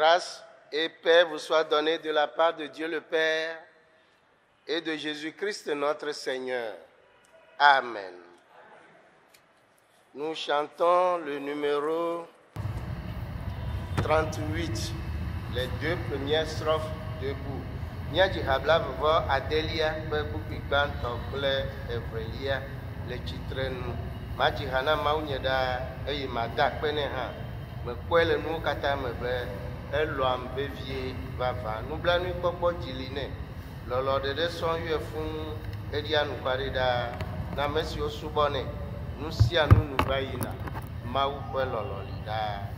Grâce et paix vous soient données de la part de Dieu le Père et de Jésus-Christ notre Seigneur. Amen. Nous chantons le numéro 38, les deux premières strophes debout. Míadzi ha blaeve vɔ adelia ƒe kpukpui gbãtɔ kple evelia le tsitrenu. Madzi ha na Mawunye ɖaa, eye mada akpe nɛ hã. Mekpɔe le nuwo katã me be elɔ̃am vevie vavã. Nublanuikpɔkpɔ dzi li nɛ. Lɔlɔ̃ ɖeɖe sɔŋ yɔe fũu heɖia anukware ɖaa na ame siwo subɔnɛ. Nu sia nu nu va yina. Mawu ƒe lɔlɔ̃ li ɖaa.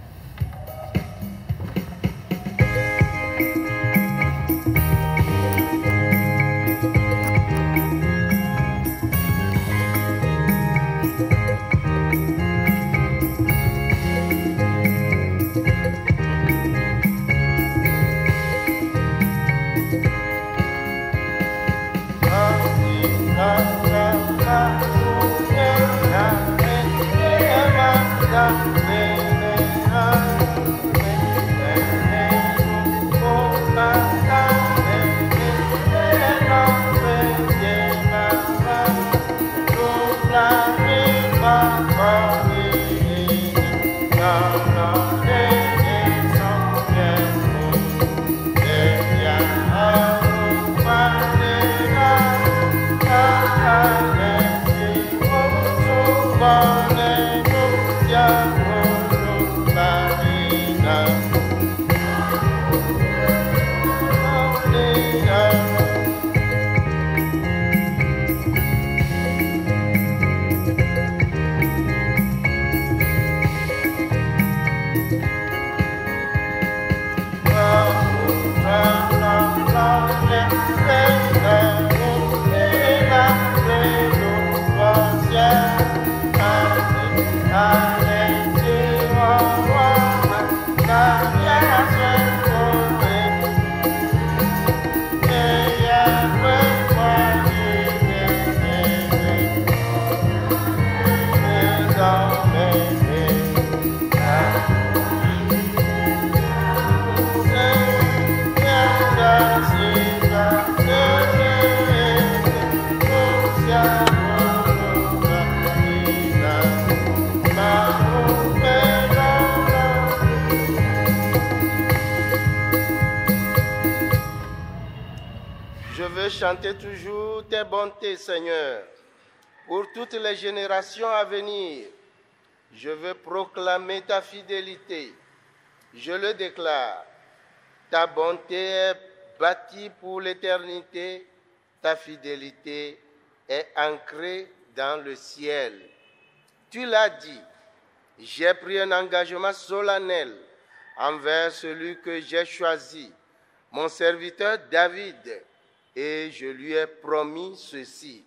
Je veux chanter toujours tes bontés, Seigneur, pour toutes les générations à venir. Je veux proclamer ta fidélité. Je le déclare. Ta bonté est bâtie pour l'éternité. Ta fidélité est ancrée dans le ciel. Tu l'as dit. J'ai pris un engagement solennel envers celui que j'ai choisi, mon serviteur David, et je lui ai promis ceci.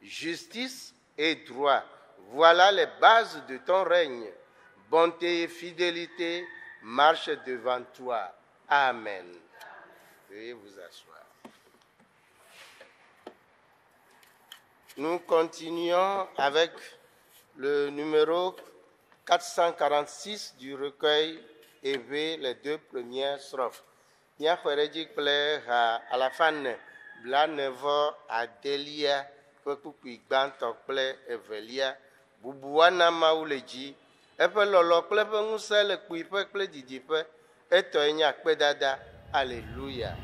Justice et droit, voilà les bases de ton règne. Bonté et fidélité marchent devant toi. Amen. Veuillez vous asseoir. Nous continuons avec le numéro 446 du recueil Élevé, les deux premières strophes. Míaxɔe ɖe edzi kple ha alafa ene blaene vɔ adelia ƒe kpukpui gbãtɔ kple evelia. Bubu woana Mawu le dzi. Eƒe lɔlɔ̃ kple eƒe ŋusẽ le kpuiƒe kple didiƒe. Etɔe nye akpedada. Aleluya.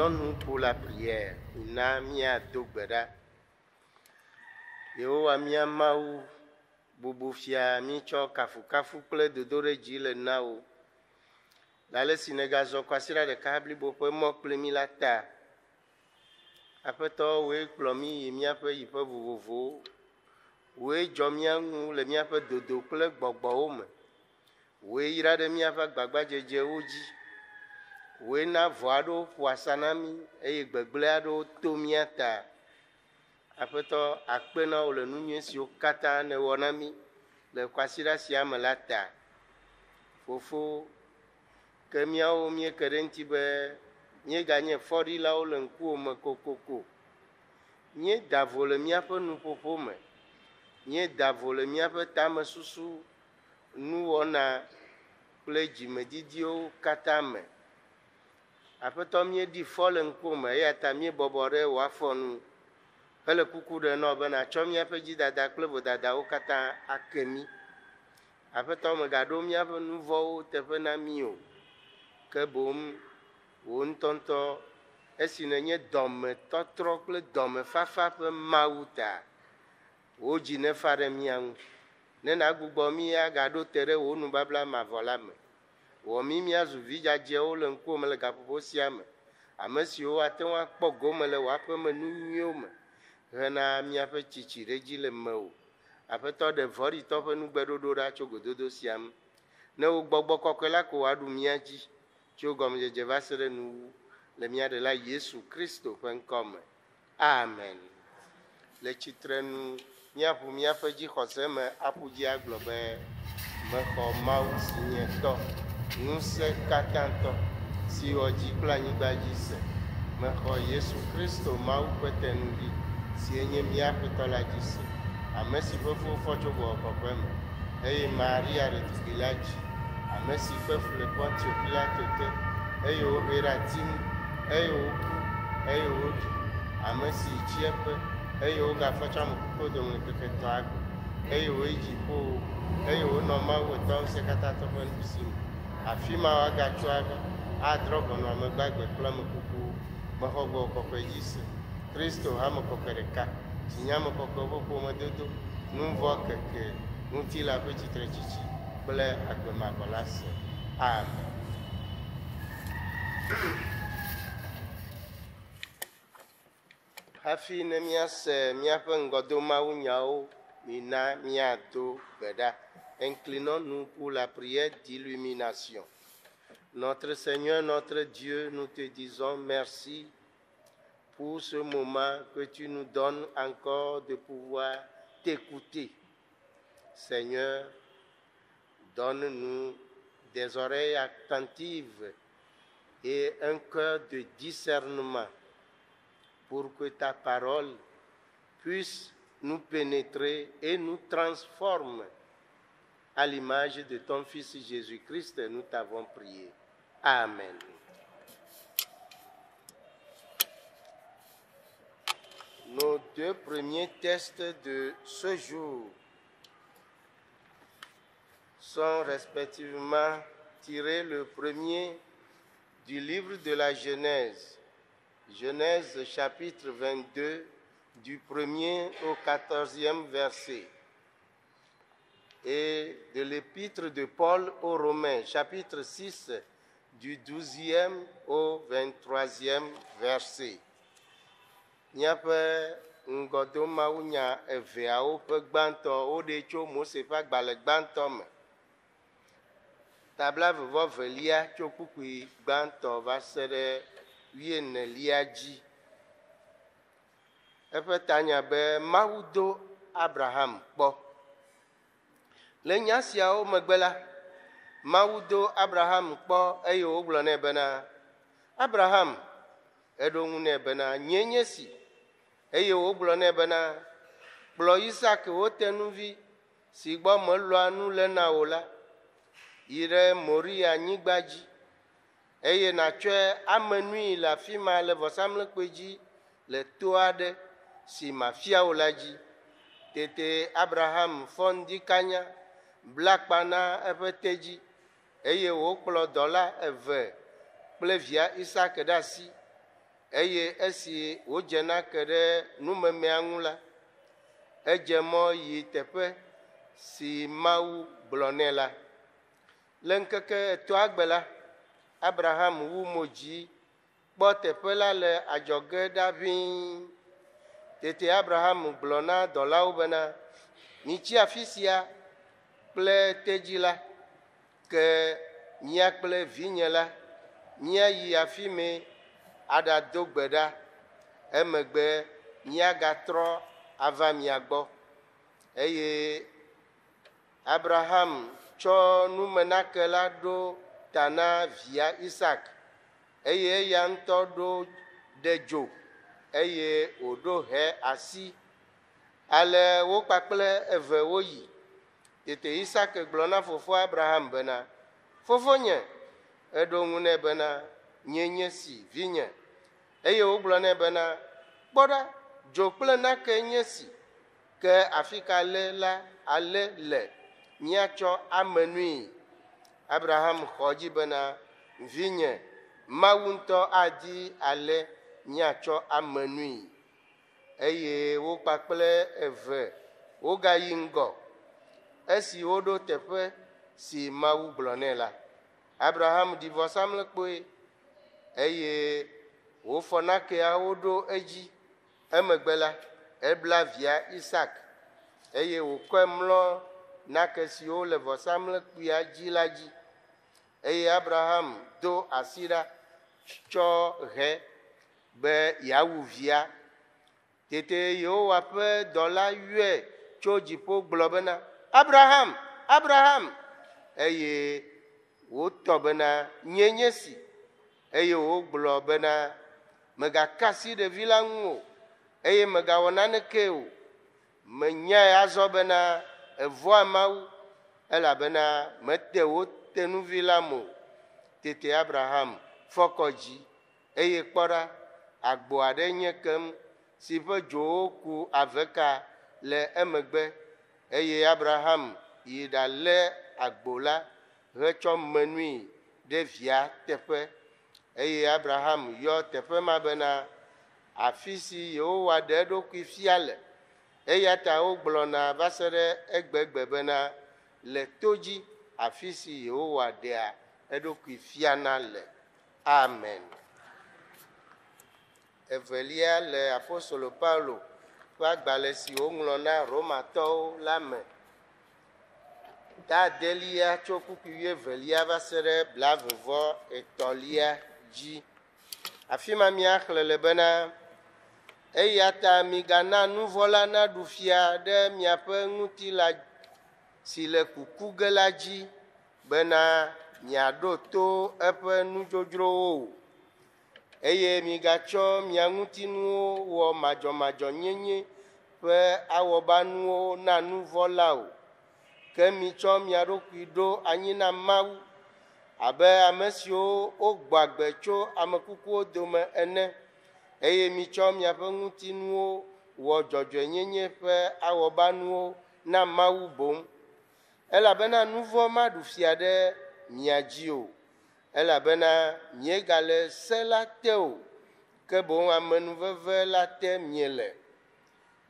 Inclinons-nous pour la prière. Mina míado gbe ɖa. Yehowa mía Mawu, bubu fia mítsɔ kafukafu kple dodoɖedzi le na wò. Le ale si nègazɔ kwasiɖa ɖeka blibo ƒe mɔ kpli mí la ta. Aƒetɔ, wòe kplɔ mí yi míaƒe yiƒe vovovowo. Wòe dzɔ mía ŋu le míaƒe dodo kple gbɔgbɔwo me. Wòe yra ɖe míaƒe agbagbadzedzewo dzi. Wòe na vɔ aɖewo ƒo asa na mí eye gbegblẽ aɖewo to mía ta. Aƒetɔ, akpe na wò le nu nyui siwo katã nèwɔ na mí le kwasiɖa sia me la ta. Fofo, ke míawo míeke ɖe eŋuti be míeganye fɔɖilawo le ŋkuwò me kokoko. Míeda vo le míaƒe nuƒoƒo me. Míeda vo le míaƒe tamesusu, nuwɔna kple dzimedidiwo katã me. Aƒetɔ, míeɖi fɔ le ŋkuwò me eya ta míebɔbɔ ɖe wò afɔ nu hele kuku ɖem na wò be nàtsɔ míaƒe dzidada kple vodadawo katã ake mí. Aƒetɔ, mègaɖo míaƒe nu vɔ̃wo teƒe na mí o, ke boŋ wò ŋutɔŋutɔ, esi nènye dɔmetɔtrɔ kple dɔmefafa ƒe Mawu ta, wò dzi nefa ɖe mía ŋu, ne nàgbugbɔ mí agaɖo te ɖe wò nubabla mavɔ la me. Wɔ mí míazu vi dzadzɛwo le ŋkuwò me le gaƒoƒo sia me, ame siwo ate ŋu akpɔ gome le wò aƒemenu nyuiwo me hena míaƒe tsitsi ɖe edzi le mewò. Aƒetɔ, ɖe vɔ̃ɖitɔ ƒe nugbeɖoɖo ɖa tso gododo sia ŋu. Ne wò Gbɔgbɔ Kɔkɔe la ko wòaɖu mía dzi tso gɔmedzedze va se ɖe nuwuwu le mía Ɖela Yesu Kristo ƒe ŋkɔ me. Amen. Le tsitrenu, míaʋu míaƒe dzixɔse me aƒu dzi agblɔ be, Mexɔ Mawu si nye Tɔ, Ŋusẽkatãtɔ, si wɔ dzi kple anyigba dzi se. Mexɔ Yesu Kristo, Mawu ƒe Tenuvi, sie nye mía Aƒetɔ la dzi se, ame si ƒe fu wofɔ tso Gbɔgbɔ Kɔkɔe me, eye Maria ɖetugbui la dzi, ame si kpe fu le Pontio Pilato te, eye wohee ɖe ati ŋu, eye wòku, eye woɖi, ame si yi tsiẽƒe, eye wogafɔ tso ame kukuwo dome le ŋkeke etɔ̃a gbe, eye wòyi dziƒowo, eye wònɔ Mawu Etɔ Ŋusẽkatãtɔ ƒe nuɖusi me. Afi ma woagatso ava, adrɔ̃ ʋɔnu ame gbagbe kple ame kukuwo. Mexɔ Gbɔgbɔ Kɔkɔe dzi se, Kristo hame kɔkɔe ɖeka, dzinye ame kɔkɔewo ƒe ƒomedodo, nu vɔ̃ keke, ŋutilã ƒe tsitretsitsi kple agbe mavɔ la se. Amen. Hafi ne míase míaƒe ŋgɔdomawunyawo, mina míado gbe ɖa. Inclinons-nous pour la prière d'illumination. Notre Seigneur, notre Dieu, nous te disons merci pour ce moment que tu nous donnes encore de pouvoir t'écouter. Seigneur, donne-nous des oreilles attentives et un cœur de discernement pour que ta parole puisse nous pénétrer et nous transforme à l'image de ton Fils Jésus-Christ, nous t'avons prié. Amen. Nos deux premiers tests de ce jour sont respectivement tirés le premier du livre de la Genèse, Genèse chapitre 22, du premier au quatorzième verset, et de l'épître de Paul aux Romains, chapitre 6, du douzième au vingt-troisième verset. Míaƒe ŋgɔdomawunya eveawo ƒe gbãtɔ woɖee tso Mose ƒe agbalẽ gbãtɔ me. Ta blaeve-vɔ-evelia tso kpukpui gbãtɔ va se ɖe wuienelia dzi. Eƒe tanya be Mawu do Abraham kpɔ. Le nya siawo megbe la, Mawu do Abraham kpɔ eye wògblɔ nɛ bena, Abraham, eɖo ŋu nɛ bena, Nyee nye si. Eye wògblɔ nɛ bena, Kplɔ Isak wò tenuvi, si gbɔ melɔ̃a nu le na wò la, yi ɖe Moria-nyigba dzi, eye nàtsɔe ame nui le afi ma le vɔsamlekpui dzi le to aɖe si mafia wò la dzi. Tete Abraham fɔ ŋdi kanya, bla akpa na eƒe tedzi, eye wòkplɔ dɔla eve kple via Isak ɖe asi. Eye esi wòdze nake ɖe numemea ŋu la, edze mɔ yi teƒe si Mawu gblɔ nɛ la. Le ŋkeke etɔ̃a gbe la, Abraham wu mo dzi kpɔ teƒe la le adzɔge ɖa ʋĩi. Tete Abraham gblɔ na dɔlawo bena, Mitsi afi sia kple tedzi la, ke mía kple vinye la míayi afi mɛ aɖado gbe ɖa, emegbe míagatrɔ ava mia gbɔ. Eye Abraham tsɔ numenake la ɖo ta na via Isak, eye eya ŋutɔ ɖo ɖe dzo, eye wòɖo hɛ asi. Ale wo kpakple eve woyi. Tete Isak gblɔ na fofoa Abraham bena, Fofonye! Eɖo ŋu nɛ bena, Nyee nye si, vinye. Eye wògblɔ nɛ bena, Kpɔ ɖa, dzo kple nake nye si, ke afi ka alé la alé le míatsɔ ame nui? Abraham xɔ edzi bena, Vinye, Mawu ŋutɔ adi ale míatsɔ ame nui. Eye wo kpakple eve wogayi ŋgɔ. Esi woɖo teƒe si Mawu gblɔ nɛ la, Abraham ɖi vɔsamlekpui, eye wòfɔ nakeawo ɖo edzi. Emegbe la, ebla via Isak, eye wòkɔe mlɔ nake siwo le vɔsamlekpuia dzi la dzi. Eye Abraham do asi ɖa tsɔ hɛ be yeawu via. Tete Yehowa ƒe dɔla yɔe tso dziƒo gblɔ bena, Abraham, Abraham! Eye wòtɔ bena, Nyee nye esi. Eye wògblɔ bena, Mègaka asi ɖevi la ŋu o, eye mègawɔ nanekee o. Menyae azɔ bena èvɔ̃a Mawu, elabena mète wò tenuvi lam o. Tete Abraham fɔ kɔ dzi, eye kpɔ ɖa, agbo aɖe nye kem, si ƒe dzowo ku aveka le emegbe. Eye Abraham yi ɖalé agbo la hetsɔ me nui ɖe via teƒe. Eye Abraham yɔ teƒe ma bena, Afi si Yehowa ɖe eɖokui fia le. Eya ta wogblɔna va se ɖe egbegbe bena, Le to dzi, afi si Yehowa ɖea eɖokui fiana le. Amen. Evelia le apostolo Paulo ƒe agbalẽ si wòŋlɔ na Romatɔwo la me. Ta adelia tso kpukpui wuievelia va se ɖe blaeve-vɔ-etɔ̃lia dzi. Afi ma míaxlẽ le bena, Eya ta migana nu vɔ̃ la naɖu fia ɖe miaƒe ŋutilã si le kuku ge la dzi, bena miaɖo to eƒe nudzodzrowo o. Eye migatsɔ mia ŋutinuwo wɔ madzɔmadzɔnyenye ƒe awɔbanuwo na nu vɔ̃ la o, ke mitsɔ mia ɖokui ɖo anyi na Mawu abe ame siwo wogbɔ agbe tso ame kukuwo dome ene, eye mitsɔ miaƒe ŋutinuwo wɔ dzɔdzɔenyenye ƒe awɔbanuwo na Mawu boŋ. Elabena nu vɔ̃ maɖu fia ɖe mia dzi o, elabena miegale se la te o, ke boŋ amenuveve la te miele.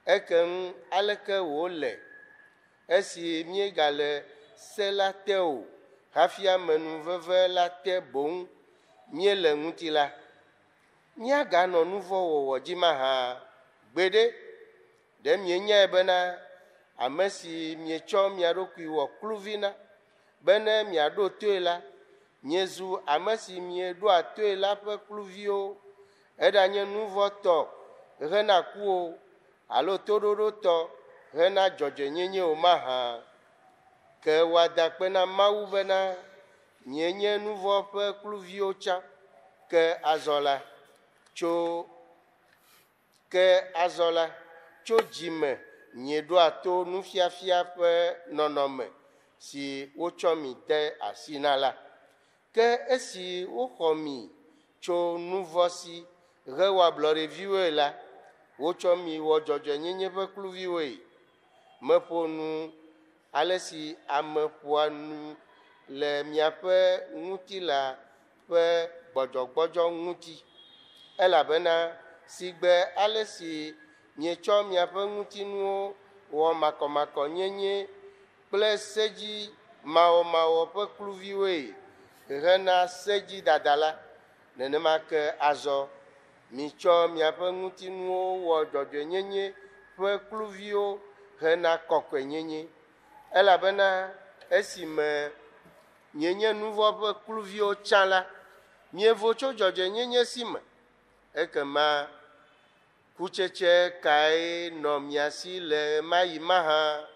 Ekem aleke wòle esi míegale se la te o hafi amenuveve la te boŋ míele ŋuti la, míaganɔ nu vɔ̃ wɔwɔ dzi mahã? Gbeɖe! Ɖe mienyae bena ame si mietsɔ mia ɖokui wɔ kluvi na, bene miaɖo toe la, miezu ame si mieɖoa toe la ƒe kluviwo, eɖanye nu vɔ̃ tɔ hena ku o, alo toɖoɖo tɔ hena dzɔdzɔenyenye o mahã? Ke woada akpe na Mawu bena mienye nu vɔ̃ ƒe kluviwo tsã, ke azɔ la, tso Ke azɔ la, tso dzi me mieɖoa to nufiafia ƒe nɔnɔme si wotsɔ mi de asi na la. Ke esi woxɔ mi tso nu vɔ̃ si hewɔ ablɔɖeviwoe la, wotsɔ mi wɔ dzɔdzɔenyenye ƒe kluviwoe. Meƒo nu ale si ame ƒoa nu le miaƒe ŋutilã ƒe gbɔdzɔgbɔdzɔ ŋuti. Elabena sigbe ale si mietsɔ miaƒe ŋutinuwo wɔ makɔmakɔnyenye kple sedzimawɔmawɔ ƒe kluviwoe hena sedzidada la, nenema ke azɔ mitsɔ miaƒe ŋutinuwo wɔ dzɔdzɔenyenye ƒe kluviwo hena kɔkɔenyenye. Elabena esime mienye nu vɔ̃ ƒe kluviwo tsã la, mievo tso dzɔdzɔenyenye si me. Ekema kutsetse kae nɔ mia si le ɣemaɣi mahã?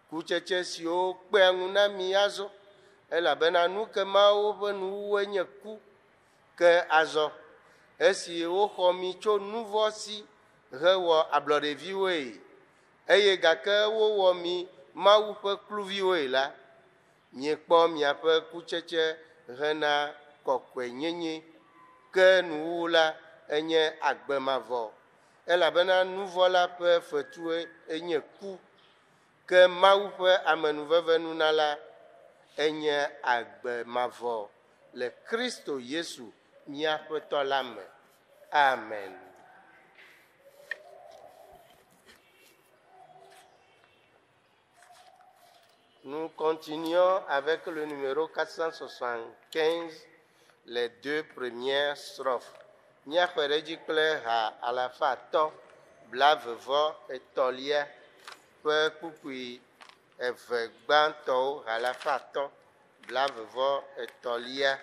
Kutsetse siwo kpea ŋu na mi azɔ, elabena nu kemawo ƒe nuwuwue nye ku. Ke azɔ, esi woxɔ mi tso nu vɔ̃ si hewɔ ablɔɖeviwoe, eye gake wowɔ mi Mawu ƒe kluviwoe la, miekpɔ miaƒe kutsetse hena kɔkɔenyenye, ke nuwuwu la enye agbe mavɔ. Elabena nu vɔ̃ la ƒe fetue enye ku, ke Mawu ƒe amenuvevenunala enye agbe mavɔ le Kristo Yesu mía Aƒetɔ la me. Amen. Nous continuons avec le numéro 475, les deux premières strophes. Míaxɔe ɖe edzi kple ha alafa atɔ̃ blaeve-vɔ-etɔ̃lia ƒe kpukpui eve gbãtɔwo, ha alafa atɔ̃ blaeve-vɔ-etɔ̃lia.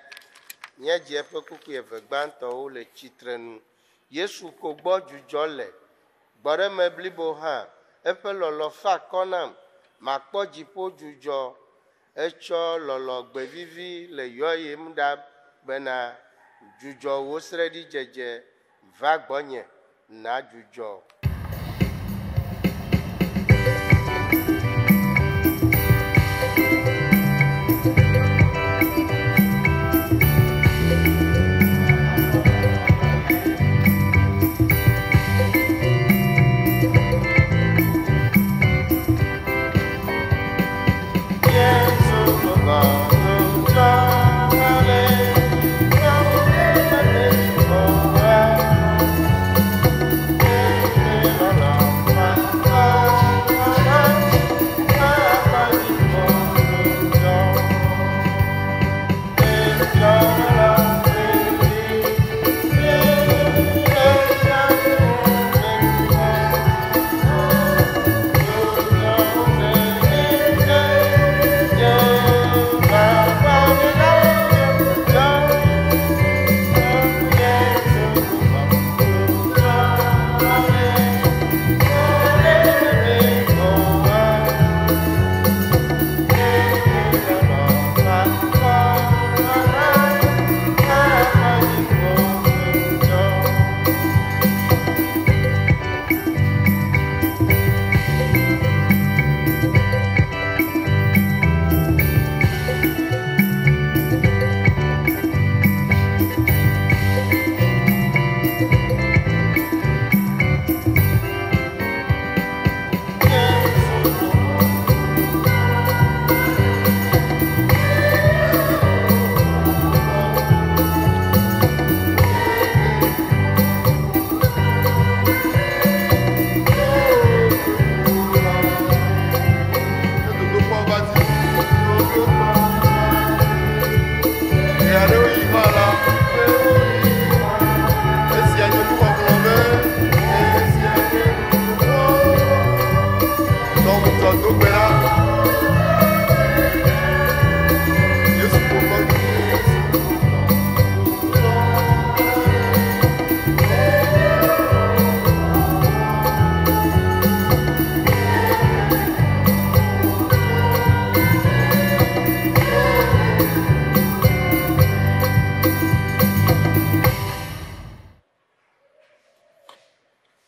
Míadzi eƒe kpukpui eve gbãtɔwo le tsitrenu. Yesu ko gbɔ dzudzɔ le, gbɔɖeme blibo hã, eƒe lɔlɔ̃ fa akɔ nam, makpɔ dziƒo dzudzɔ. Etsɔ lɔlɔ̃ gbe vivi le yɔyem ɖa bena, dzudzɔ wò sreɖidzedze, va gbɔnye, nadzudzɔ.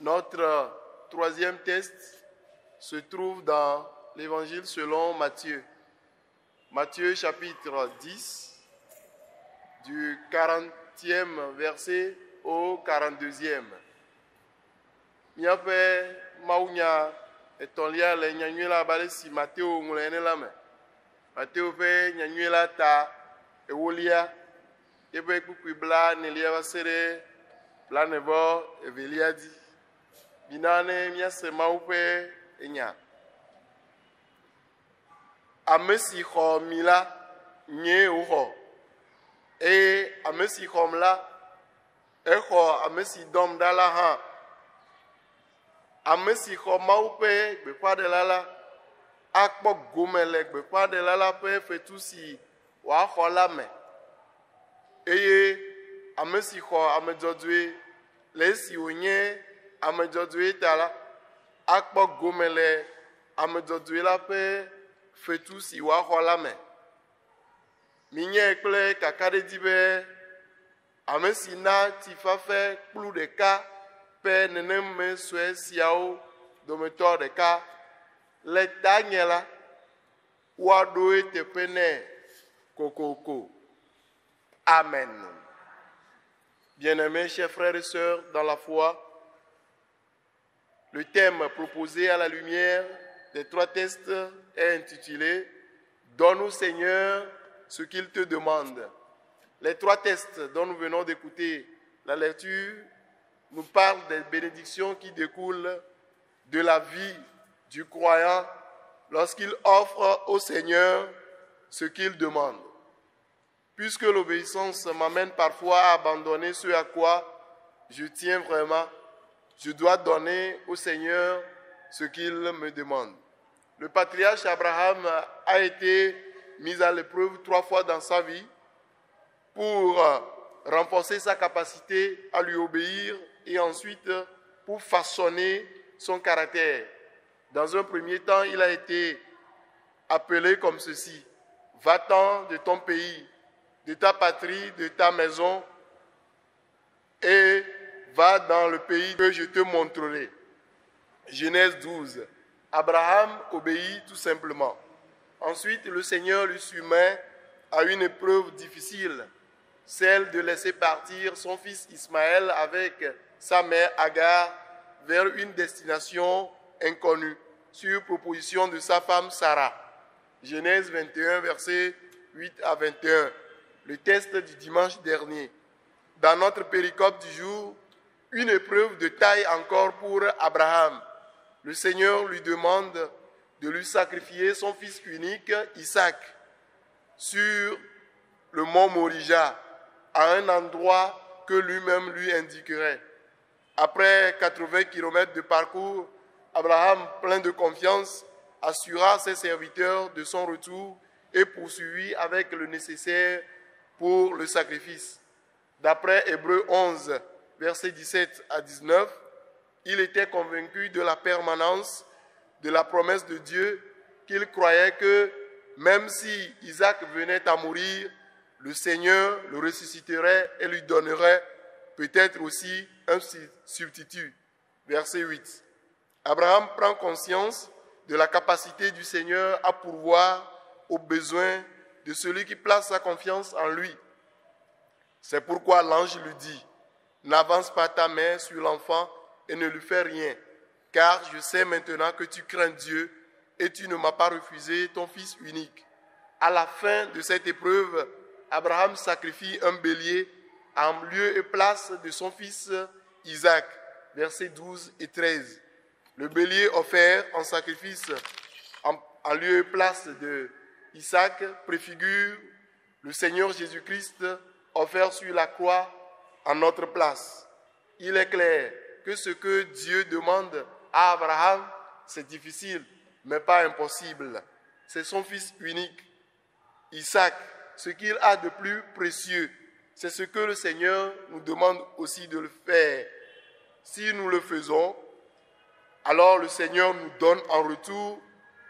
Notre troisième test se trouve dans l'Évangile selon Matthieu. Matthieu chapitre 10, du 40e verset au 42e. Míaƒe mawunya etɔ̃lia le nyanyui la abe ale si Mateo ŋlɔe ene la me. Mateo ƒe nyanyui la ta ewolia, eƒe kpukpui blaenelia va se ɖe Blanevɔ evelia dzi. Mina ne míase Mawu ƒe nya. Ame si xɔ mi la, nyee wòxɔ. Eye ame si xɔm la, exɔ ame si dɔm ɖa la hã. Ame si xɔ Mawu ƒe gbeƒãɖela la, akpɔ gome le gbeƒãɖela la ƒe fetu si wòaxɔ la me. Eye ame si xɔ ame dzɔdzɔe le esi wònye ame dzɔdzɔe ta la, akpɔ gome le ame dzɔdzɔe la ƒe fetu si wòaxɔ la me. Minyae kple kakaɖedzi be ame si na tsi fafɛ kplu ɖeka ƒe neneme sue siawo dometɔ ɖeka le tanye la, woaɖo eteƒe nɛ kokoko. Amen. Bien-aimés, chers frères et sœurs dans la foi, le thème proposé à la lumière des trois tests est intitulé Donne au Seigneur ce qu'il te demande. Les trois tests dont nous venons d'écouter la lecture nous parlent des bénédictions qui découlent de la vie du croyant lorsqu'il offre au Seigneur ce qu'il demande. Puisque l'obéissance m'amène parfois à abandonner ce à quoi je tiens vraiment, je dois donner au Seigneur ce qu'il me demande. Le patriarche Abraham a été mis à l'épreuve trois fois dans sa vie pour renforcer sa capacité à lui obéir et ensuite pour façonner son caractère. Dans un premier temps, il a été appelé comme ceci. Va-t'en de ton pays, de ta patrie, de ta maison et va dans le pays que je te montrerai. Genèse 12. Abraham obéit tout simplement. Ensuite, le Seigneur lui soumet à une épreuve difficile, celle de laisser partir son fils Ismaël avec sa mère Agar vers une destination inconnue, sur proposition de sa femme Sarah. Genèse 21, versets 8 à 21, le test du dimanche dernier. Dans notre péricope du jour, une épreuve de taille encore pour Abraham. Le Seigneur lui demande de lui sacrifier son fils unique, Isaac, sur le mont Morija, à un endroit que lui-même lui indiquerait. Après 80 kilomètres de parcours, Abraham, plein de confiance, assura ses serviteurs de son retour et poursuivit avec le nécessaire pour le sacrifice. D'après Hébreux 11, versets 17 à 19, il était convaincu de la permanence de la promesse de Dieu, qu'il croyait que même si Isaac venait à mourir, le Seigneur le ressusciterait et lui donnerait peut-être aussi un substitut. Verset 8. Abraham prend conscience de la capacité du Seigneur à pourvoir aux besoins de celui qui place sa confiance en lui. C'est pourquoi l'ange lui dit, N'avance pas ta main sur l'enfant et ne lui fais rien, car je sais maintenant que tu crains Dieu et tu ne m'as pas refusé ton fils unique. À la fin de cette épreuve, Abraham sacrifie un bélier en lieu et place de son fils Isaac. Versets 12 et 13. Le bélier offert en sacrifice en lieu et place de Isaac préfigure le Seigneur Jésus-Christ offert sur la croix en notre place. Il est clair que ce que Dieu demande à Abraham, c'est difficile, mais pas impossible. C'est son fils unique, Isaac, ce qu'il a de plus précieux. C'est ce que le Seigneur nous demande aussi de le faire. Si nous le faisons, alors le Seigneur nous donne en retour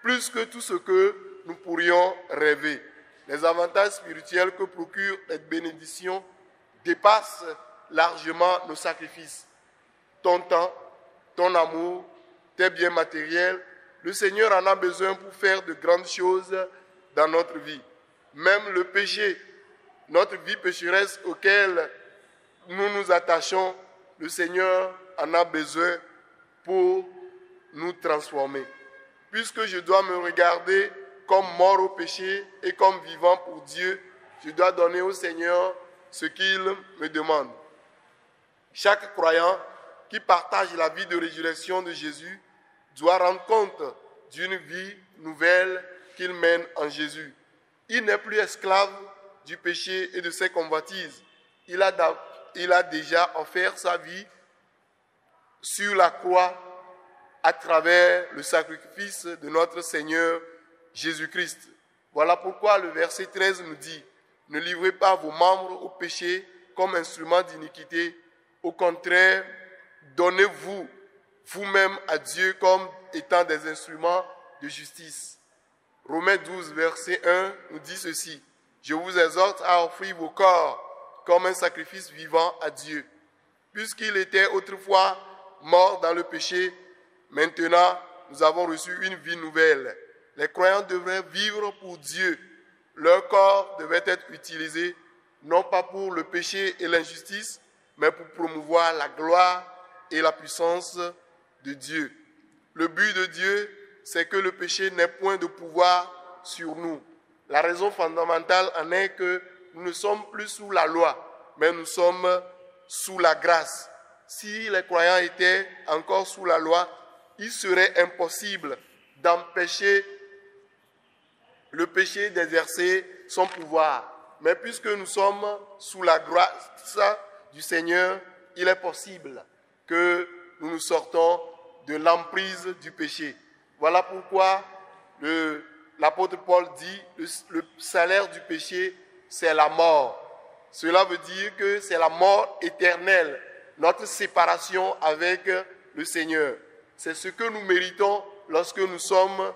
plus que tout ce que nous pourrions rêver. Les avantages spirituels que procure cette bénédiction dépassent largement nos sacrifices. Ton temps, ton amour, tes biens matériels, le Seigneur en a besoin pour faire de grandes choses dans notre vie. Même le péché, notre vie pécheresse auquel nous nous attachons, le Seigneur en a besoin pour nous transformer. Puisque je dois me regarder comme mort au péché et comme vivant pour Dieu, je dois donner au Seigneur ce qu'il me demande. Chaque croyant qui partage la vie de résurrection de Jésus doit rendre compte d'une vie nouvelle qu'il mène en Jésus. Il n'est plus esclave du péché et de ses convoitises. Il a, il a déjà offert sa vie sur la croix à travers le sacrifice de notre Seigneur Jésus-Christ. Voilà pourquoi le verset 13 nous dit, ne livrez pas vos membres au péché comme instrument d'iniquité. Au contraire, donnez-vous vous-même à Dieu comme étant des instruments de justice. Romains 12, verset 1 nous dit ceci. Je vous exhorte à offrir vos corps comme un sacrifice vivant à Dieu. Puisqu'il était autrefois mort dans le péché, maintenant nous avons reçu une vie nouvelle. Les croyants devraient vivre pour Dieu. Leur corps devait être utilisé non pas pour le péché et l'injustice, mais pour promouvoir la gloire et la puissance de Dieu. Le but de Dieu, c'est que le péché n'ait point de pouvoir sur nous. La raison fondamentale en est que nous ne sommes plus sous la loi, mais nous sommes sous la grâce. Si les croyants étaient encore sous la loi, il serait impossible d'empêcher le péché d'exercer son pouvoir. Mais puisque nous sommes sous la grâce du Seigneur, il est possible que nous nous sortons de l'emprise du péché. Voilà pourquoi l'apôtre Paul dit le, le salaire du péché, c'est la mort. Cela veut dire que c'est la mort éternelle, notre séparation avec le Seigneur. C'est ce que nous méritons lorsque nous sommes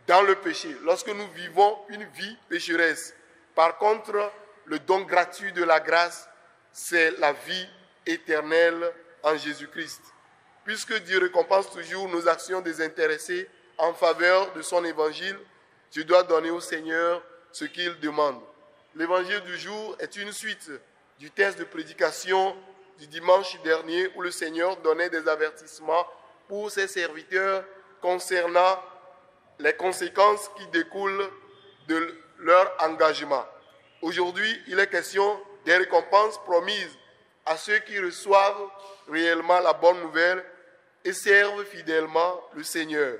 dans le péché, lorsque nous vivons une vie pécheresse. Par contre, le don gratuit de la grâce, c'est la vie éternelle en Jésus-Christ. Puisque Dieu récompense toujours nos actions désintéressées en faveur de son évangile, je dois donner au Seigneur ce qu'il demande. L'évangile du jour est une suite du texte de prédication du dimanche dernier où le Seigneur donnait des avertissements pour ses serviteurs concernant les conséquences qui découlent de leur engagement. Aujourd'hui, il est question des récompenses promises à ceux qui reçoivent réellement la bonne nouvelle et servent fidèlement le Seigneur.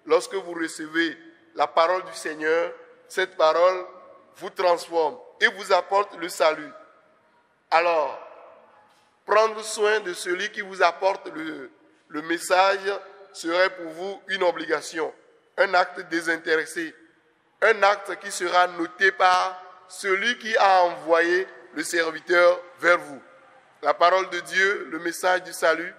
Lorsque vous recevez la parole du Seigneur, cette parole vous transforme et vous apporte le salut. Alors, prendre soin de celui qui vous apporte le, le message serait pour vous une obligation, un acte désintéressé, un acte qui sera noté par celui qui a envoyé le serviteur vers vous. La parole de Dieu, le message du salut,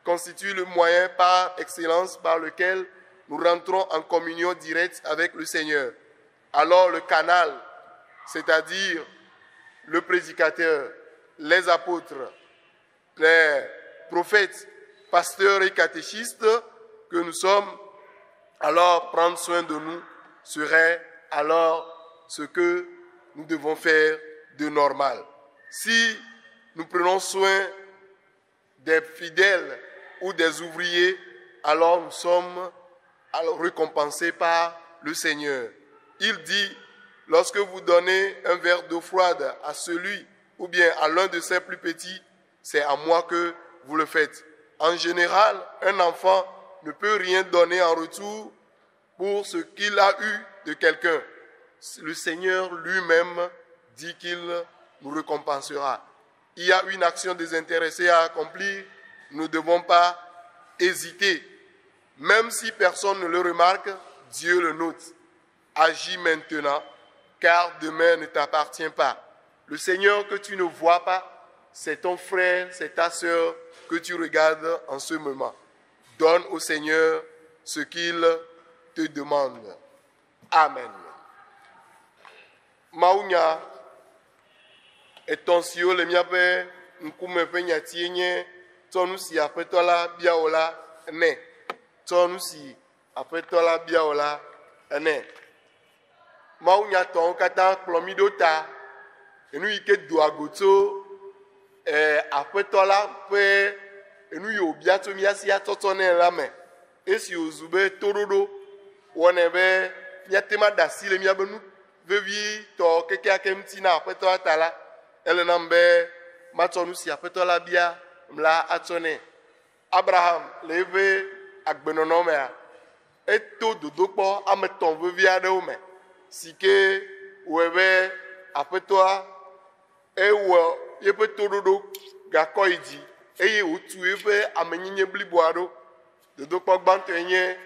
constitue le moyen par excellence par lequel nous rentrons en communion directe avec le Seigneur. Alors le canal, c'est-à-dire le prédicateur, les apôtres, les prophètes, pasteurs et catéchistes que nous sommes, alors prendre soin de nous serait alors ce que nous devons faire de normal. Si nous prenons soin des fidèles ou des ouvriers, alors nous sommes récompensés par le Seigneur. Il dit, lorsque vous donnez un verre d'eau froide à celui ou bien à l'un de ses plus petits, c'est à moi que vous le faites. En général, un enfant ne peut rien donner en retour pour ce qu'il a eu de quelqu'un. Le Seigneur lui-même dit qu'il nous récompensera. Il y a une action désintéressée à accomplir, nous ne devons pas hésiter. Même si personne ne le remarque, Dieu le note. Agis maintenant, car demain ne t'appartient pas. Le Seigneur que tu ne vois pas, c'est ton frère, c'est ta sœur que tu regardes en ce moment. Donne au Seigneur ce qu'il te demande. Amen. Mawunya etɔ̃ siwo le míaƒe ŋkume ƒe nyatie nye tsɔ nu si aƒetɔ la bia wò la nɛ. Tsɔ nu si aƒetɔ la bia wò la nɛ. Mawunyatɔwo katã kplɔ mí ɖo ta enu yi ke doa go tso eh, aƒetɔ la ƒe enu yi wòbia tso mía sia tsɔtsɔ nɛ la me. Esi wòzu be toɖoɖo wɔnɛ be míate ŋu aɖe asi le míaƒe nu vevitɔ kekeake ŋuti na aƒetɔ la ta la, ele nam be matsɔ nu si aƒetɔ la bia la atsɔ nɛ. Abraham le eƒe agbenɔnɔ mea, eto dodokpɔ ame etɔ̃ vevi aɖewo me si ke wɔe be aƒetɔa ewɔ eƒe toɖoɖo gakɔ yi dzi eye wòtu eƒe amenyenye bliboa ɖo. Dodokpɔ gbãtɔe nye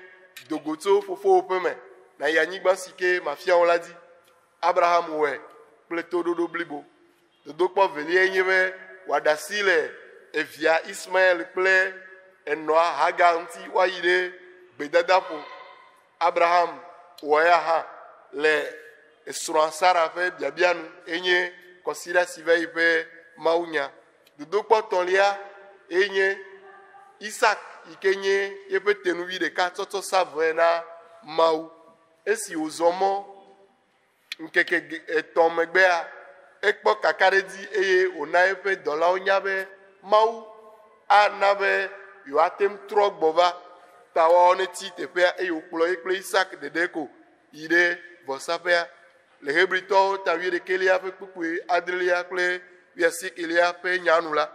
dogo tso fofowò ƒe me nàyi anyigba si ke mafia wò la dzi. Abraham wɔe kple toɖoɖo blibo. Dodokpɔ veliae nye be wòaɖe asi le evia Ismael kple enɔa Hagar ŋuti woayi ɖe gbedadaƒo. Abraham wɔ ya hã le esrɔ̃a Sara ƒe biabia nu enye kɔsiɖa si va yi ƒe mawunya. Dodokpɔ tɔ̃lia enye Isak yi ke nye eƒe tenuvi ɖeka tsɔtsɔ sa vɔe na Mawu. Esi wòzɔ mɔ ŋkeke etɔ̃ megbea, ekpɔ kakaɖedzi eye wòna eƒe dɔlawo nya be Mawu ana be yewoate ŋu trɔ gbɔ va ta woawo netsi teƒea eye wòkplɔ ye kple Isak ɖeɖe ko yi ɖe vɔsaƒea. Le Hebritɔwo ta wuiɖekɛlia ƒe kpukpui adrelia kple wuiasiekelia ƒe nya nu la,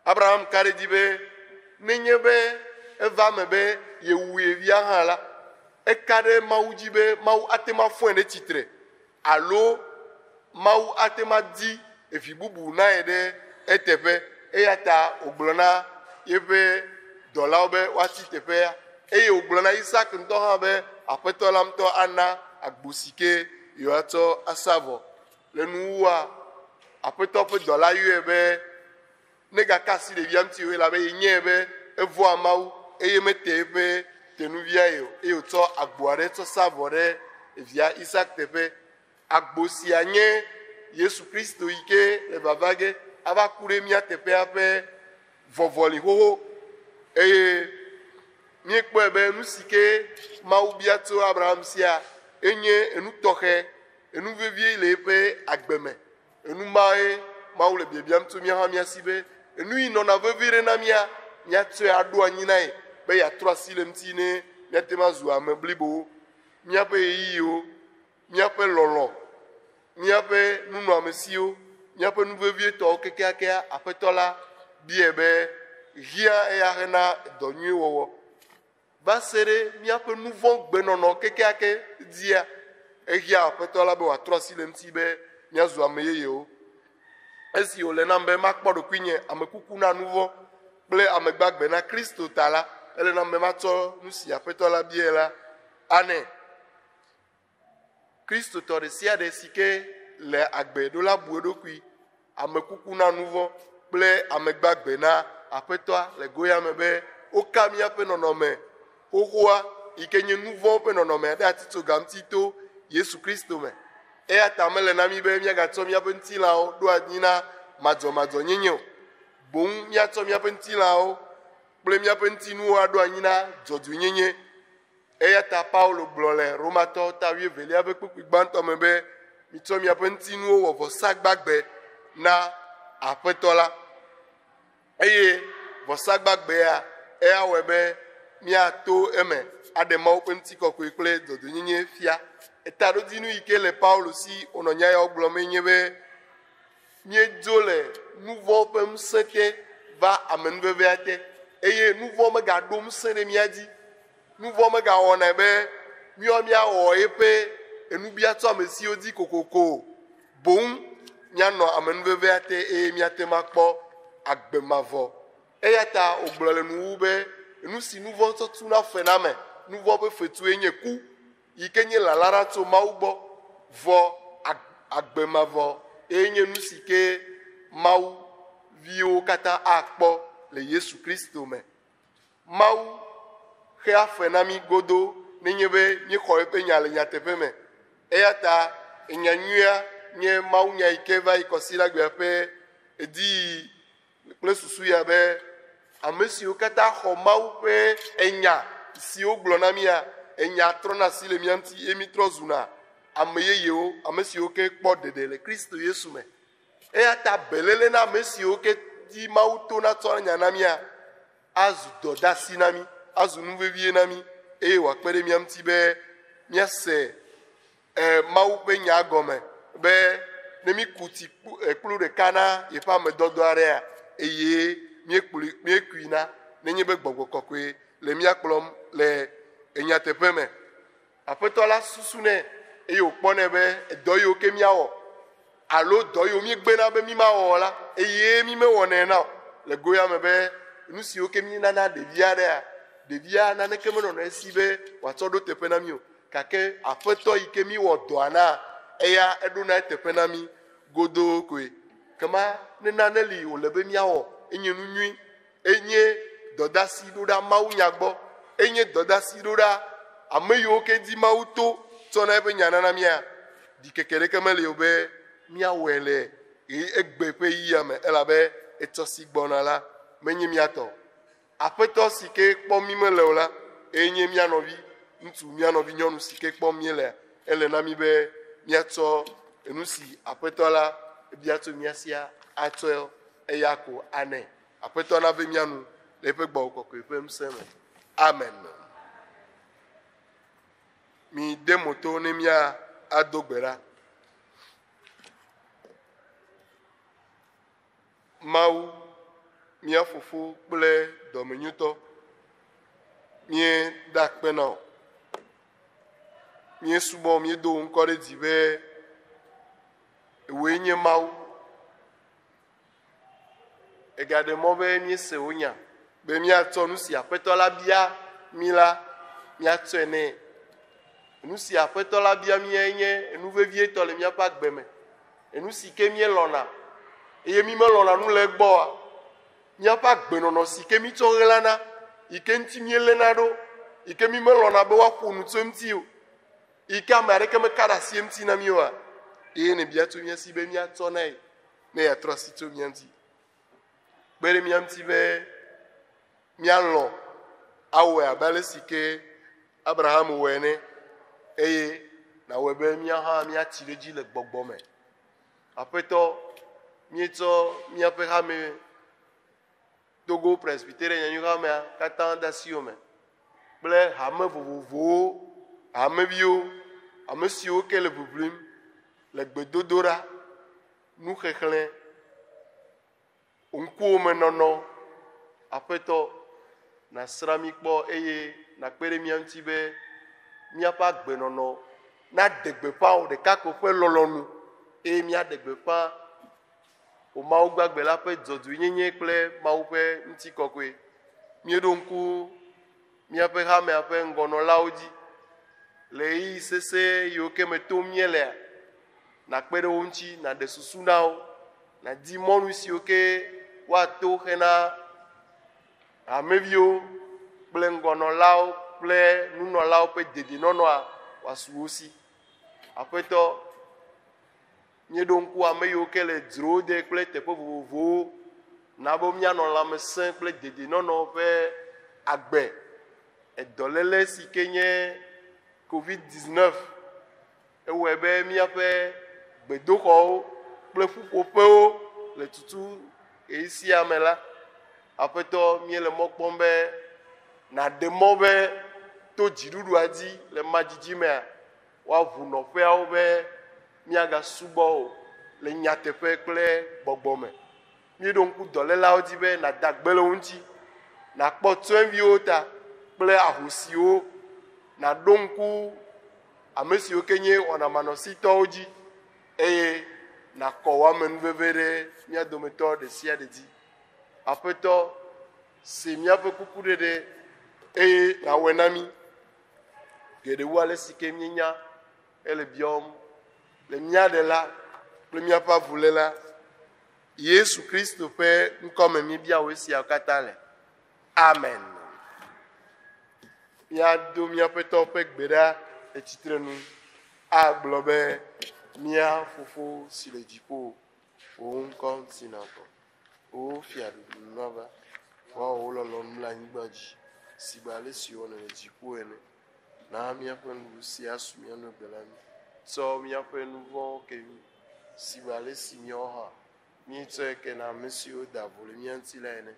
Abraham ka ɖe edzi be nenye be eva eme be yewu ye via hã la, eka ɖe Mawu dzi be Mawu ate ŋu afɔe ɖe tsitre alo Mawu ate ŋu adi evi bubu na ye ɖe eteƒe. Eya ta wògblɔ na yeƒe dɔlawo be woatsi teƒea eye wògblɔ na Isak ŋutɔ hã be aƒetɔ la ŋutɔ ana agbo si ke yewoatsɔ asa vɔ. Le nuwuwua, aƒetɔ ƒe dɔla yɔe be negaka asi ɖevia ŋuti o elabe yenyae be evɔ̃a Mawu eye mete eƒe tenuvia ye o eye wòtsɔ agbo aɖe tsɔ sa vɔ ɖe evia Isak teƒe. Agbo sia nye Yesu Kristo yi ke le vava ge ava ku ɖe mía teƒea ƒe vɔvɔli xoxo eye míekpɔe be nu si ke Mawu bia tso Abraham sia enye enu tɔxɛ, enu vevie le eƒe agbe me. Enu mae Mawu le biabiam tso mía hã mía si be enu yi nɔna vevi ɖe na mía, míatsɔe aɖo anyi na ye be yeatrɔ asi le ŋuti ne míate ŋu azu ame blibowo. Míaƒe ɣeyiɣiwo, míaƒe lɔlɔ̃, míaƒe nunɔamesiwo, míaƒe nu vevietɔwo kekeakea, Aƒetɔ la biae be hiã eya hena dɔ nyui wɔwɔ. Va se ɖe míaƒe nu vɔ̃ gbenɔnɔ kekeake dzia, ehiã Aƒetɔ la be wòatrɔ asi le ŋuti be míazu ame yeyewo. Esi wòle nam be makpɔ ɖokuinye ame kuku na nu vɔ̃ kple ame gbagbe na Kristo ta la, ele nam be matsɔ nu si Aƒetɔ la biae la anɛ. Kristotɔ ɖe sia ɖe si ke le agbe ɖo la bu eɖokui ame kuku na nu vɔ̃ kple ame gbagbe na Aƒetɔa le go ya me be woka míaƒe nɔnɔme xoxoa yi ke nye nu vɔ̃ ƒe nɔnɔme ɖe atitsoga ŋuti to Yesu Kristo me. Eya ta mele na mí be míagatsɔ míaƒe ŋutilãwo ɖo anyi na madzɔmadzɔnyenye o. Boŋ míatsɔ míaƒe ŋutilãwo kple míaƒe ŋutinuwo aɖo anyi na dzɔdzɔenyenye. Eya ta Paulo gblɔ le Romatɔwo ta wuievelia ƒe kpukpui gbãtɔ me be mitsɔ miaƒe ŋutinuwo wɔ vɔsa gbagbe na Aƒetɔ la. Eye vɔsa gbagbea eya wɔe be míato eme aɖe Mawu ƒe ŋutikɔkɔe kple dzɔdzɔenyenye fia. Etaɖodzinu yi ke le Paulo si wònɔ nya yawo gblɔm enye be míedzo le nu vɔ̃ ƒe ŋusẽ te va amenuvevea te eye nu vɔ̃ megaɖo ŋusẽ ɖe mía dzi. Nu vɔ̃ megawɔnae be míawo míawɔ eƒe enubiatsɔamesiwo dzi kokoko o. Boŋ míanɔ amenuvevea te eye míate ŋu akpɔ agbe mavɔ. Eya ta wògblɔ le nuwuwu be nu si nu vɔ̃ tsɔ tuna fe na ame, nu vɔ̃ ƒe fetue nye ku yi ke nye lala ɖa tso Mawu gbɔ. Vɔ agbe mavɔ eye nye nu si ke Mawu viwo katã akpɔ le Yesu Kristo me. Mawu xea fe na mí godo nenye be míexɔ eƒe nya le nyateƒe me. Eya ta enya nyuia nye Mawu nya yi ke va yi kɔsiɖagbea ƒe ediyi kple susu ya be ame siwo katã xɔ Mawu ƒe enya si wogblɔ na mía, enya trɔna asi le mía ŋuti eye mítrɔ zuna ame yeyewo, ame siwo ke kpɔ ɖeɖe le Kristo Yesu me. Eya ta beléle na ame siwo ke dzi Mawu tona tsɔ nya na mía azu dɔdeasi na mí, azu nu vevie na mí eye wòakpe ɖe mía ŋuti be míase Mawu ƒe nya gɔme be ne míku tsi kplu ɖeka na yeƒe ame dɔdɔ aɖea, eye míekplɔe míekui na nenye be gbɔgbɔ kɔkɔe le mía kplɔm le enyateƒe me. Aƒetɔ la susunɛ eye wòkpɔnɛ be edɔ yiwo ke míawɔ alo dɔ yiwo míegbena be mímawɔ o la eye mímewɔnɛ na o. Le go ya me be nu siwo ke míenana ɖevi aɖea, ɖevia naneke menɔna esi be wòatsɔ ɖo teƒe na mí o. Gake aƒetɔ yi ke míwɔ dɔa na eya eɖona eteƒe na mí godoo koe. Kema ne nane li wòle be míawɔ enye nu nyui, enye dɔdasi ɖo ɖa mawunya gbɔ, enye dɔdasi ɖo ɖa ame yiwo ke dzi Mawu to tsɔna eƒe nya nana mía. Ɖikeke ɖeke meli o be míawɔe le egbe ƒe ɣeyiɣia me elabe etsɔ si gbɔna la menye mía tɔ. Aƒetɔ si ke kpɔm mí mele o la eye nye mía nɔvi ŋutsu, mía nɔvi nyɔnu si ke kpɔm míelea, ele na mí be míatsɔ enu si aƒetɔ la bia tso mía sia atsɔ eya ko anɛ. Aƒetɔ nave mía nu le eƒe gbɔgbɔ kɔkɔe ƒe ŋusẽ me. Amen. Mi de moto ne mía ado gbe ɖa. Mawu, mía fofo kple dɔmenyotɔ, míeda akpe na wò. Míesubɔ, míedo wò ŋkɔ ɖe dzi be wòe nye Mawu. Ègaɖe mɔ be míese wò nya be míatsɔ nu si Aƒetɔ la bia mí la, míatsɔe nɛ. Nu si Aƒetɔ la bia míae nye enu vevietɔ le míaƒe agbe me. Enu si ke míelɔ̃na eye mímelɔ̃na nu le egbɔ oa, míaƒe agbenɔnɔ si ke mítsɔ ɣlana, yi ke ŋuti míeléna ɖo, yi ke mímelɔ̃na be woaƒo nu tso eŋuti o, yi ke ame aɖeke meka ɖe asi eŋuti na mí oa, eye nèbia tso mía si be míatsɔ nae ne yeatrɔ asi tso mía ŋuti. Kpe ɖe mía ŋuti be míalɔ̃ awɔe abe ale si ke Abraham wɔe ene eye nàwɔe be mía hã míatsi ɖe edzi le gbɔgbɔ me. Aƒetɔ, míetsɔ míaƒe hame Togo Presbyterian Nyanyuihamea katã de asiwò me kple hame vovovowo, hameviwo, ame siwo ke le ʋiʋlim le gbedodoɖa, nuxexlẽ, ŋkuwò me nɔnɔ. Aƒetɔ, nàsrã mí kpɔ eye nàkpe ɖe mía ŋuti be míaƒe agbenɔnɔ naɖe gbeƒã wò ɖekakpui ƒe lɔlɔ̃nu eye míaɖe gbeƒã wò Mawu gbagbe la ƒe dzɔdzɔenyenye kple Mawu ƒe ŋutikɔkɔe. Míeɖo ŋku míaƒe hamea ƒe ŋgɔnɔlawo dzi le ɣeyiɣi sesẽ yiwo ke me tom míelea, nàkpe ɖe wo ŋuti, nàɖe susu na wo, nàdi mɔnu siwo ke woato hena hameviwo kple ŋgɔnɔlawo kple nunɔlawo ƒe dedienɔnɔa wòasu wo si. Aƒetɔ, míeɖo ŋku ame yiwo ke le dzrowo de kple teƒe vovovowo na be míanɔ lãmesẽ kple dedienɔnɔ ƒe agbe. Edɔléle si ke nye COVID-19 ewɔe be míaƒe gbedoxɔwo kple ƒuƒoƒewo le tutu ɣeyiɣi sia me la, Aƒetɔ, míele mɔ kpɔm be nàɖe mɔ be to dziɖuɖua dzi le madzidzi mea, woaʋu nɔƒeawo be míagasubɔ o le nyateƒe kple gbɔgbɔ me. Míeɖo ŋku dɔlélawo dzi be nàda gbe le wo ŋuti, nàkpɔ tsyɔ̃eviwo ta kple ahosiwo, nàɖo ŋku ame siwo ke nye wɔnamanɔsitɔwo dzi eye nàkɔ wò amenuveve ɖe mía dometɔ ɖe sia ɖe dzi. Aƒetɔ, se míaƒe kukuɖeɖe eye nàwɔe na mí geɖe wu ale si ke míenya hele biɔm le mía Ɖela kple míaƒe avuléla Yesu Kristo ƒe ŋkɔme míebia wò esiawo katã le. Amen. Míado míaƒe Tɔ ƒe gbe ɖa le tsitrenu agblɔ be, Mía Fofo si le dziƒo, wò ŋkɔ ŋuti nakɔ. Wò fiaɖuɖu nava. Woawɔ wò lɔlɔ̃nu le anyigba dzi sigbe ale si wowɔnɛ le dziƒo ene. Na míaƒe nuɖuɖu si asu mía nu egbe la mí. Tsɔ míaƒe nu vɔ̃wo ke mí sigbe ale si míawo hã míetsɔe kena ame siwo da vo le mía ŋuti la ene.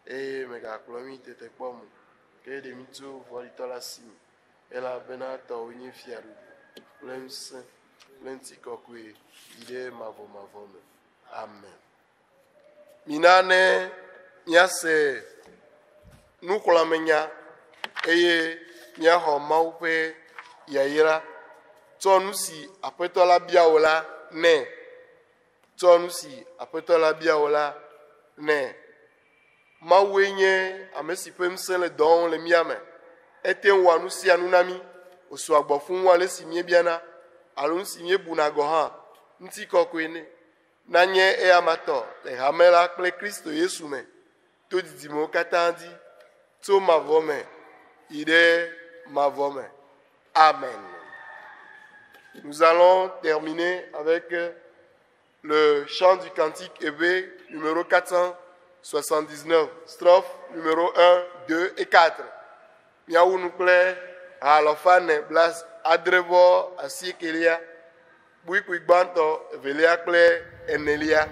Eye mègakplɔ mí tetekpɔ me o, ke ɖe mí tso vɔ̃ɖitɔ la si me, elabena tɔwòe nye fiaɖuɖu kple ŋusẽ kple ŋutikɔkɔe yi ɖe mavɔmavɔ me. Amen. Mina ne míase nuxlɔ̃amenya eye míaxɔ Mawu ƒe yayra. Tsɔ nu si Aƒetɔ la bia wò la nɛ. Tsɔ nu si Aƒetɔ la bia wò la nɛ. Mawue nye ame si ƒe ŋusẽ le dɔ wɔm le mía me. Ete ŋu wɔa nu sia nu na mí wòsɔa gbɔ fũu ale si míebiana alo nu si míebuna gɔ̃ hã. Ŋutikɔkɔe nɛ nanye eyama tɔ le hame la kple Kristo Yesu me to didimewo katã dzi tso mavɔ me yi ɖe mavɔ me. Amen. Nous allons terminer avec le chant du cantique éwé numéro 479, strophe numéro 1, 2 et 4. Míawu nu kple ha alafa ene bla adre vɔ asiekelia, kpukpui gbãtɔ, evelia kple enelia.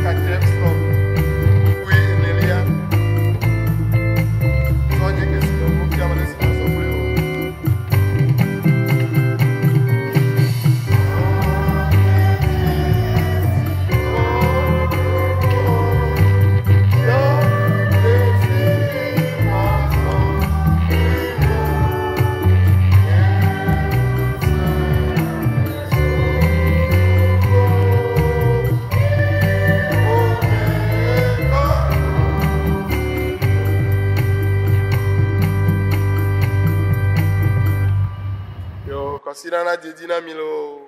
Quatrième strophe. Kpukpui enelia. Tsɔ nye kesinɔnuwo fia ame ɖe si mazɔ kpli wò. Yo, kɔsiɖa na didi na mi loo.